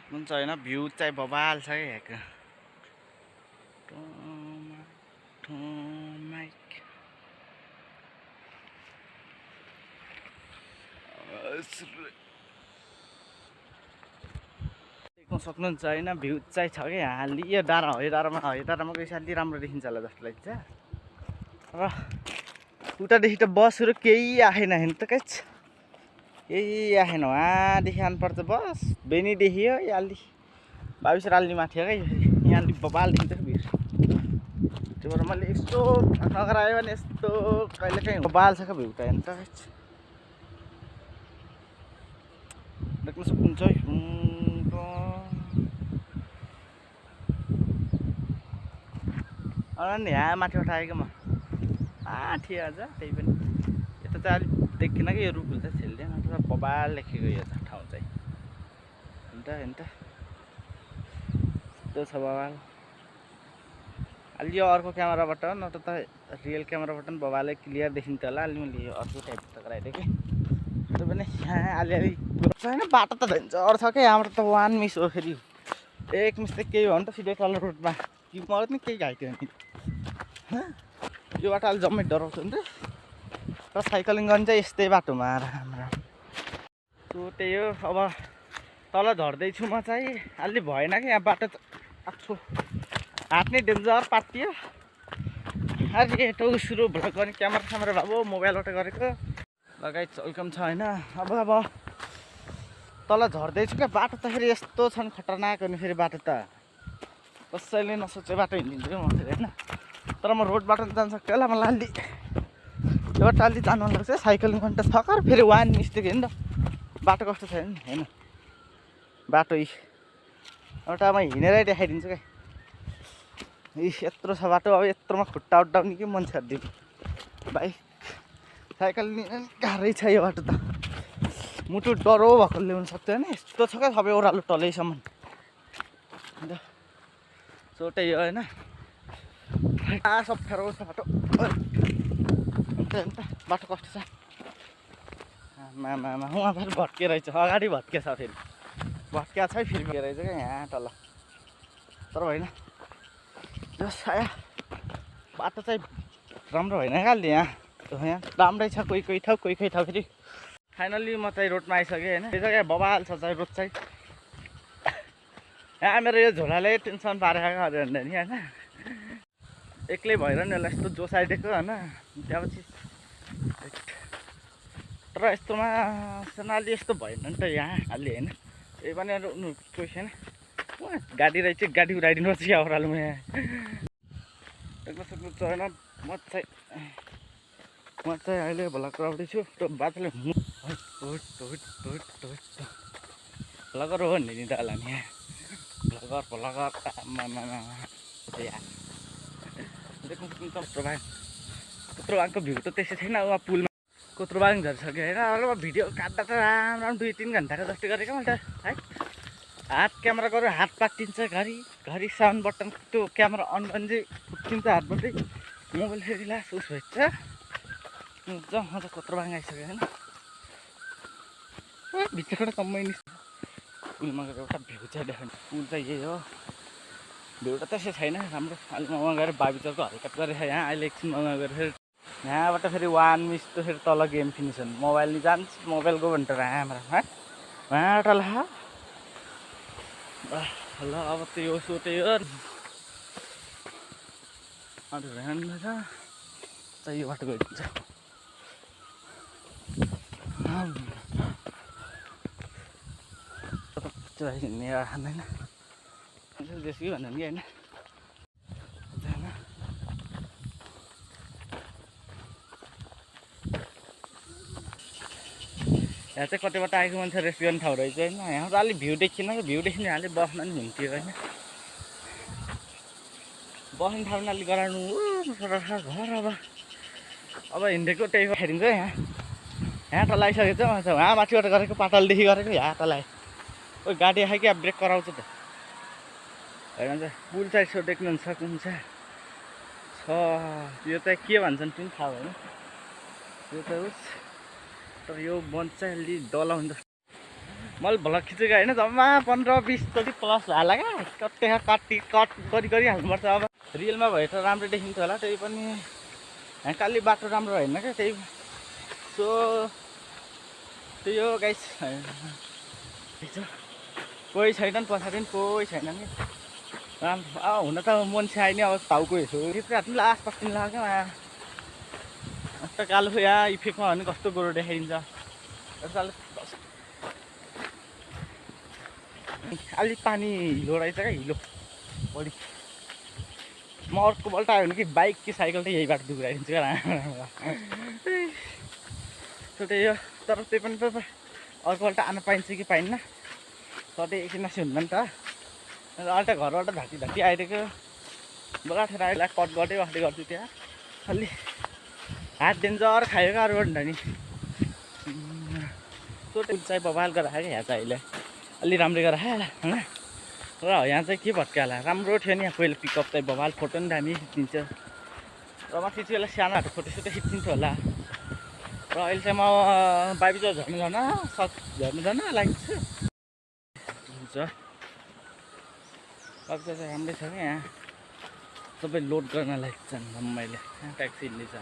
सक्नुहुन्छ होइन भ्यू चाहिँ बबाल छ क्या यहाँको देख्न सक्नुहुन्छ होइन भ्यू चाहिँ छ क्या यहाँ यो डाँडा हो यो डाँडामा गएपछि अलि राम्रो देखिन्छ होला जस्तो लाग्छ र उतादेखि त बसहरू केही आएन हेर्नु त कैछ केही आएन वहाँदेखि आउनुपर्छ बस बेनीदेखि हो यो अलि बाबिस राल्ली माथि हो क्या यहाँ अलि बबाल देखिन्छ भिड त्यो भएर मैले यस्तो नगर आयो भने यस्तो कहिले काहीँ बबाल छ क्या भ्यू त हेर्नु त कैछ देख्न सक्नुहुन्छ अनि यहाँ माथिबाट आएको म माथि अझ त्यही पनि यता चाहिँ अलिक देखिन कि यो रुखहरू चाहिँ छेल्दैन तर बबाल लेखेको यो ठाउँ चाहिँ हेर्नु त यस्तो छ बबाल अलि यो अर्को क्यामेराबाट न त रियल क्यामेराबाट पनि बबालै क्लियर देखिन्थ्यो होला अलि मैले यो अर्को टाइपको गराइदिएँ कि त्यो पनि यहाँ अलिअलि छैन बाटो त झन्झर छ क्या यहाँबाट त वान मिस हो फेरि एक मिस त केही हो भने त सिधै तल रोडमा कि मलाई पनि केही घाइत्यो नि यो बाटो अलि जम्मै डराउँछ नि त साइक्लिङ गर्ने चाहिँ यस्तै बाटोमा राम्रो त्यो त्यही हो अब तल झर्दैछु म चाहिँ अलि भएन कि यहाँ बाटो आएको हात नै डेन्जर पाटियो अरे यस्तो सुरु भ्लग गर्ने क्यामेरा भए मोबाइलबाट गरेको लगाइ वेलकम छ होइन अब तल झर्दैछु क्या बाटो त फेरि यस्तो छन् खतरनाक हो नि फेरि बाटो त कसैले नसोचे बाटो हिँडिदिन्छु म फेरि होइन तर म रोड बाटो जान सक्छु होला मलाई अलि त्यो बाटो अलि जानु मन लाग्छ साइक्लिङ गर्नु त थकर फेरि वान मिस्टेक हेर्नु त बाटो कस्तो छ हेर्नु बाटो एउटा म हिँडेरै देखाइदिन्छु क्या यत्रो छ बाटो अब यत्रोमा खुट्टा उड्डाउने कि मान्छेहरू बाइक साइकल गाह्रै छ यो बाटो त मुटु डह्रो भएको ल्याउनु सक्छ होइन यस्तो छ क्या सबै ओह्रालो टलैसम्म अन्त सोटै हो होइन सब फेरो छ बाटो अन्त बाटो कस्तो छ मामा उहाँ फेरि भत्के रहेछ अगाडि भत्के छ फेरि भत्किया छ फेरि रहेछ क्या यहाँ तल तर होइन यो साया बाटो चाहिँ राम्रो होइन क्या अलि यहाँ राम्रै छ कोही ठाउँ फेरि फाइनल्ली म चाहिँ रोडमा आइसकेँ होइन त्यो चाहिँ बबाल छ चाहिँ रोड चाहिँ यहाँ मेरो यो झोलाले टेन्सन पारेको अरे भन्दा नि होइन एक्लै भएर नि यसलाई यस्तो जोस आइदिएको होइन त्यहाँपछि तर यस्तोमा अलि यस्तो भएन नि त यहाँ अलि होइन त्यही पनि कोही छैन गाडी रहेछ गाडी उडाइदिनु पर्छ क्या ओह्रालोमा यहाँ देख्न सक्नुहुन्छ होइन म चाहिँ अहिले भ्लग गराउँदैछु त्यो बाटोले भ्लगर हो नि त होला नि यहाँ भ्लगर देख्न सक्नुहुन्छ कोत्रोबाङको भ्यू त त्यसै छैन अब पुलमा कोत्रोबाङ झरिसक्यो होइन अब भिडियो काट्दा त राम्रो 2-3 घन्टाको जस्तो गरेको मैले त है हात क्यामेरा गऱ्यो हात पाकिन्छ घरि साउन्ड बटन त्यो क्यामेरा अन भने चाहिँ फुट्किन्छ हातबाटै मोबाइल फेरि लास उस भइन्छ म त कोत्रोबाङ आइसक्यो होइन भित्रबाट कम्मै नि पुलमा गएर एउटा भ्यू चाहिँ देखाउनु पुल चाहिँ यही हो भ्यू त त्यसै छैन राम्रो अलि वहाँ गएर बाबिचरको हल्का गरेको छ यहाँ अहिले एकछिन वहाँ गएर फेरि यहाँबाट फेरि वान मिस त फेरि तल गेम फिनिस हुनु मोबाइल नि जान्छ मोबाइलको भनेर राम्रो है वहाँबाट ल अब त्यो सोटै हो अरू हेर्नु छ चाहिँ यो बाटो गइदिन्छ हिँड्ने खाँदैन जेसी भन्नु नि होइन यहाँ चाहिँ कतिबाट आएको मान्छे रेस्टुरेन्ट ठाउँ रहेछ होइन यहाँ त अलिक भ्यू देखिन भ्यू देखिने अलिक बस्न नि हुन्थ्यो होइन बस्ने ठाउँ अलिक गराउनु घर अब हिँडेको त्यही खाइदिन्छ यहाँ तल आइसकेको छ उहाँ माथिबाट गरेको पातलदेखि गरेको यहाँ तल आयो ओ गाडी आयो कि अब ब्रेक कराउँछ त होइन पुल चाहिँ यसो देख्नु सक्नुहुन्छ छ यो चाहिँ के भन्छन् पनि थाहा भएन यो त उस तर यो बन्द चाहिँ अलि डलाउने जस्तो मैले भ्लग खिचेको होइन जम्मा 15-20 चोटि प्लस हाल्ला क्या कति कट गरी हाल्नुपर्छ अब रियलमा भए त राम्रो देखिन्थ्यो होला त्यही पनि यहाँ काली बाटो राम्रो होइन क्या त्यही सो त्यही हो गाइस कोही छैनन् पछाडि पनि कोही छैनन् कि राम्रो हुन त मान्छे आइने अब ताउको हेर्छु तिमीलाई आसपास किन लाग्यो यस्तो कालो यहाँ इफेक्टमा भने कस्तो गोरो देखाइदिन्छ अलिक पानी हिलो रहेछ क्या हिलो बढी म अर्कोपल्ट आयो भने कि बाइक कि साइकल त यही बाटो दुखाइदिन्छु क्या त्यही हो तर त्यही पनि त अर्कोपल्ट आन पाइन्छ कि पाइन्न सधैँ एकछिन हुन्न नि त अहिले त घरबाट झाँटी आइदिएको बलाठेर आइला कट गर्दै गर्छु त्यहाँ अलि हात डेन्जर खायो क्या अरूबाट नि त्यो चाहिँ बबाल गरेर खायो क्या यहाँ चाहिँ अहिले अलि राम्रै गरेर खायो होइन र यहाँ चाहिँ के भत्कियो होला राम्रो थियो नि यहाँ पहिला पिकअप चाहिँ बबाल फोटो पनि दामी खिचिन्छ र म त्यति बेला सानोहरू फोटोसोटो खिचिन्छु होला र अहिले चाहिँ म बाइबिज झर्नु जान लाग्छु हुन्छ बाइबिज चाहिँ राम्रै छ क्या यहाँ सबै लोड गर्न लाग्छ मैले ट्याक्सी लिन्छ